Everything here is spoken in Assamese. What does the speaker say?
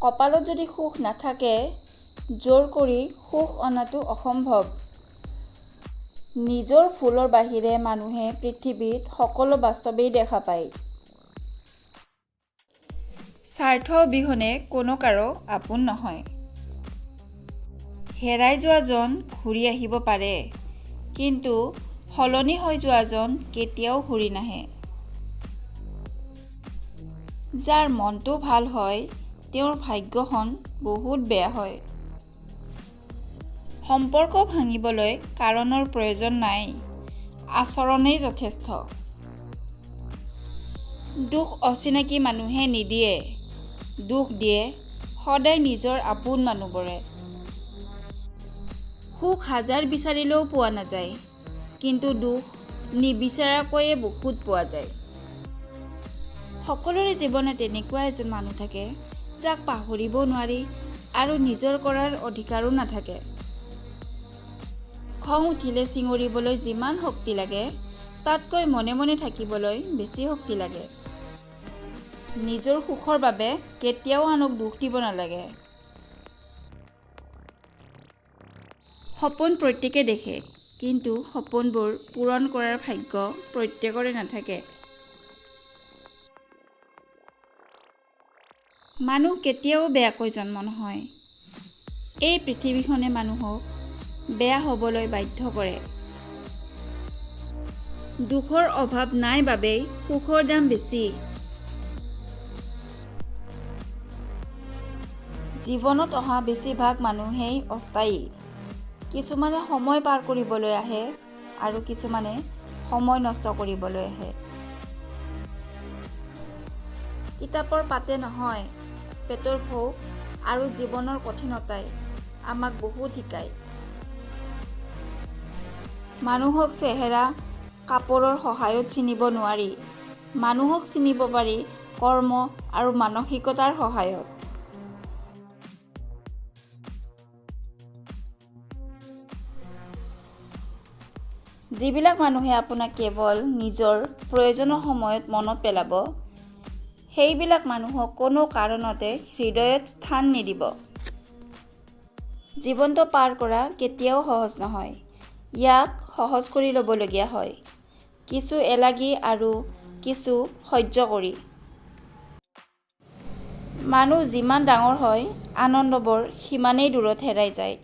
কপালত যদি সুখ নাথাকে, জোৰ কৰি সুখ অনাটো অসম্ভৱ। নিজৰ ভুলৰ বাহিৰে মানুহে পৃথিৱীত সকলো বাস্তৱেই দেখা পায়। স্বাৰ্থ অবিহনে কোনো কাৰো আপোন নহয়। হেৰাই যোৱাজন ঘূৰি আহিব পাৰে, কিন্তু সলনি হৈ যোৱাজন কেতিয়াও ঘূৰি নাহে। যাৰ মনটো ভাল হয়, তেওঁৰ ভাগ্যখন বহুত বেয়া হয়। সম্পৰ্ক ভাঙিবলৈ কাৰণৰ প্ৰয়োজন নাই, আচৰণেই যথেষ্ট। দুখ অচিনাকি মানুহে নিদিয়ে, দুখ দিয়ে সদায় নিজৰ আপোন মানুহবোৰে। সুখ হাজাৰ বিচাৰিলেও পোৱা নাযায়, কিন্তু দুখ নিবিচৰাকৈয়ে বহুত পোৱা যায়। সকলোৰে জীৱনত এনেকুৱা এজন মানুহ থাকে, যাক পাহৰিব নোৱাৰি আৰু নিজৰ কৰাৰ অধিকাৰো নাথাকে। খং উঠিলে চিঞৰিবলৈ যিমান শক্তি লাগে, তাতকৈ মনে মনে থাকিবলৈ বেছি শক্তি লাগে। নিজৰ সুখৰ বাবে কেতিয়াও আনক দুখ দিব নালাগে। সপোন প্ৰত্যেকে দেখে, কিন্তু সপোনবোৰ পূৰণ কৰাৰ ভাগ্য প্ৰত্যেকৰে নাথাকে। মানুহ কেতিয়াও বেয়াকৈ জন্ম নহয়। এই পৃথিৱীখনে মানুহক বেয়া হ'বলৈ বাধ্য কৰে। দুখৰ অভাৱ নাই বাবেই সুখৰ দাম বেছি। জীৱনত অহা বেছিভাগ মানুহেই অস্থায়ী। কিছুমানে সময় পাৰ কৰিবলৈ আহে আৰু কিছুমানে সময় নষ্ট কৰিবলৈ আহে। কিতাপৰ পাতে নহয়, পেটৰ ভোক আৰু জীৱনৰ কঠিনতাই আমাক বহুত শিকায়। মানুহক চেহেৰা, কাপোৰৰ সহায়ত চিনিব নোৱাৰি। মানুহক চিনিব পাৰি কৰ্ম আৰু মানসিকতাৰ সহায়ত। যিবিলাক মানুহে আপোনাক কেৱল নিজৰ প্ৰয়োজনৰ সময়ত মনত পেলাব, সেইবিলাক মানুহক কোনো কাৰণতে হৃদয়ত স্থান নিদিব। জীৱনটো পাৰ কৰা কেতিয়াও সহজ নহয়, ইয়াক সহজ কৰি ল'বলগীয়া হয়, কিছু এলাগী আৰু কিছু সহ্য কৰি। মানুহ যিমান ডাঙৰ হয়, আনন্দবোৰ সিমানেই দূৰত হেৰাই যায়।